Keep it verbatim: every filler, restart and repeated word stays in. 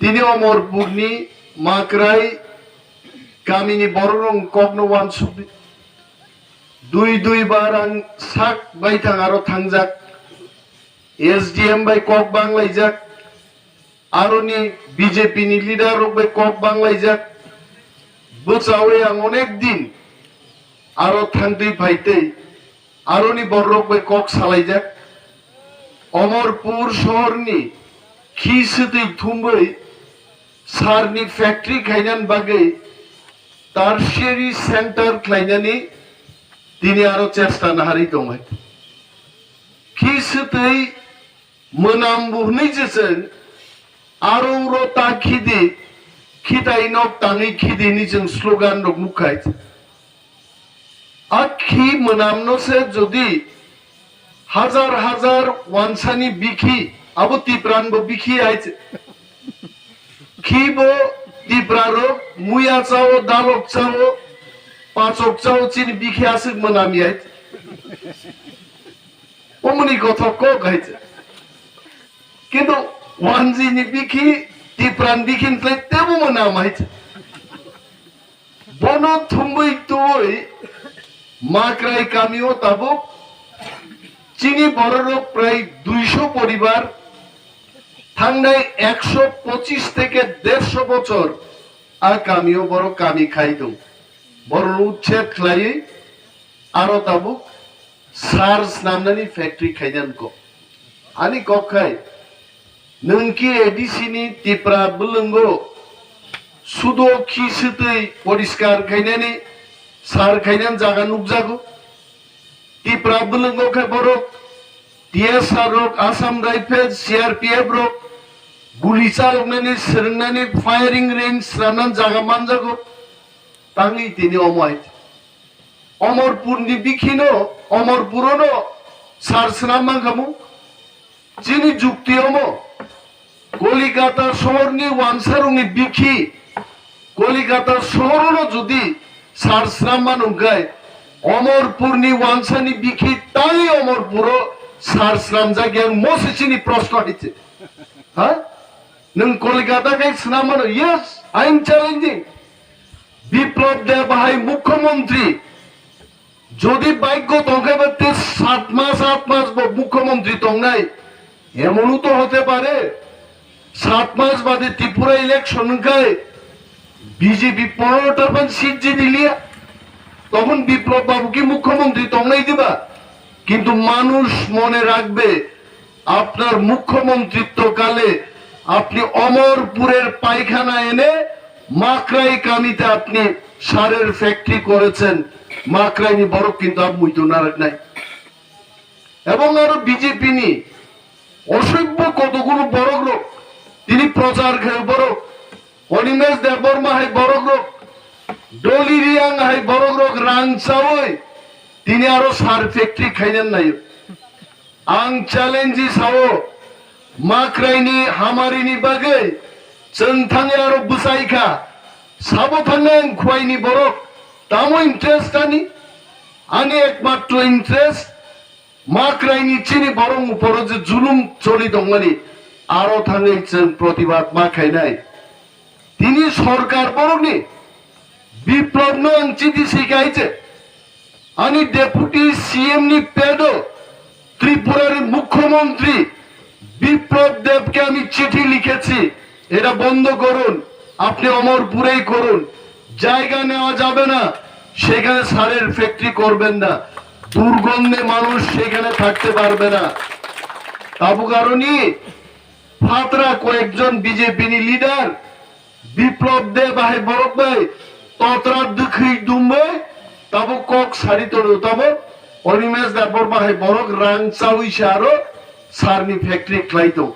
Tini Omorpurni Makrai kamini bororok kokno wansukdi. Dui dui bar ang sak baithang aro thangjak. S D M bai kok banglaijak. Aroni B J P ni leader rok bai kok banglaijak. Bwchawi ang onek din aro thangtwi phaitwi aroni bororok bai kok salaijak. Omorpur sohorni khi swtwi thumwi sarni factory khainani bagwi tertiary center khlainani tini aro chesta naharwi tongmai. Khi swtwi mwnam buhni je chwng aro uro ta khidi, khitai nok tangwi khidi ni chwng slogan rok nukkhai. A khi mwnamno se jodi hajar hajar wansani bikhi, abo Tipran bo bikhi hai se. Khi bo Tipra rok muya chao, dalok chao, pachok chao, chini bikhi aswk mwnam yai. Omoni kothok kok hai se. Kintu wanjini bikhi, Tipran bikhin tei tebo mwnam hai se. Bono thumwi twi Makrai kamio tabuk chini bororok prai duiso poribar thangnai ekso pochis theke derso bochor a kamio borok kami khai tong. Borok uchched khlaiwi aro tabuk sar snamnani factory khainani kok. Ani kok khai, nwng ki A D C ni Tipra bwlwngo sudo khi swtwi poriskar khainani sar khainani jaga nukjago. Tipra bwlwngo khe borok T S R rok, Assam Rifles, C R P F rok guli chaloknani, swrwngnani, firing range swnamnani jaga manjago. Tangwi tini omo hai. Omorpurni bikhino, Omorpurono sar swnam mankhamu. Chini jukti omo, Kolikata sohorni wansarokni bikhi, Kolikata sohorono jodi sar swnam mano hwnkhe, Omorpurni wansani bikhi tai Omorpuro sar swnamjak yang mosi chini proshno hai se. Ha? Nwng Kolikata khe swnam mano? Yes, I am challenging. Biplab Deb hai mukhyamantri, jodi bhagyo tongkhe ba te sat mas, at mas bo mukhyamantri tongnai, এমনও তো হতে পারে সাত মাস বাদে ত্রিপুরা ইলেকশন হইলে বিজেপি পনেরোটার মান সিট জিতে লিয়া, তখন বিপ্লব বাবু কি মুখ্যমন্ত্রী tongnai diba? কিন্তু মানুষ মনে রাখবে, আপনার মুখ্যমন্ত্রিত্বকালে আপনি অমরপুরের পায়খানা এনে মাকরাই কামিতে আপনি সারের ফ্যাক্টরি করেছেন। মাকরাইনি বরক কিন্তু আপনি তো নারাখ নাই। এবং আরো বিজেপি নি অসভ্য কতগুলো বরক লোক, তিনি প্রচার খেয়ে বরক, অনিমেষ দেববর্মা হাই বরক লোক, ডলি রিয়াং হাই বরক লোক রাং চাওই, তিনি আরো সার ফ্যাক্টরি খাইলেন নাই। Ang challenge sao, makraini hamarini bagwi chwng thangwi aro bwsai kha. Sabo thangwi ang khwaini borok tamo interest ani? Ani ekmatro interest makraini chini borok uporo je julum choli tongmani, aro thangwi chwng protibad ma khainai. Tini sorkar borokni Biplobno ang chiti sikai je, ani deputy C M ni pedo Tripurari mukhyamantri Biplab Debke ami chithi likhechi, এটা বন্ধ করুন, আপনি অমরপুরেই করুন, জায়গা নেওয়া যাবে না, সেখানে সারের ফ্যাক্টরি করবেন না, দুর্গন্ধে মানুষ সেখানে থাকতে পারবে না। Tabuk aroni phatra koyekjon B J P ni leader Biplab Deb bahai borok bai totra dwkhwi dumbai tabuk kok sari tono tabuk Animesh Debbarma hai borok rang chawi se aro sarni factory khlai tong.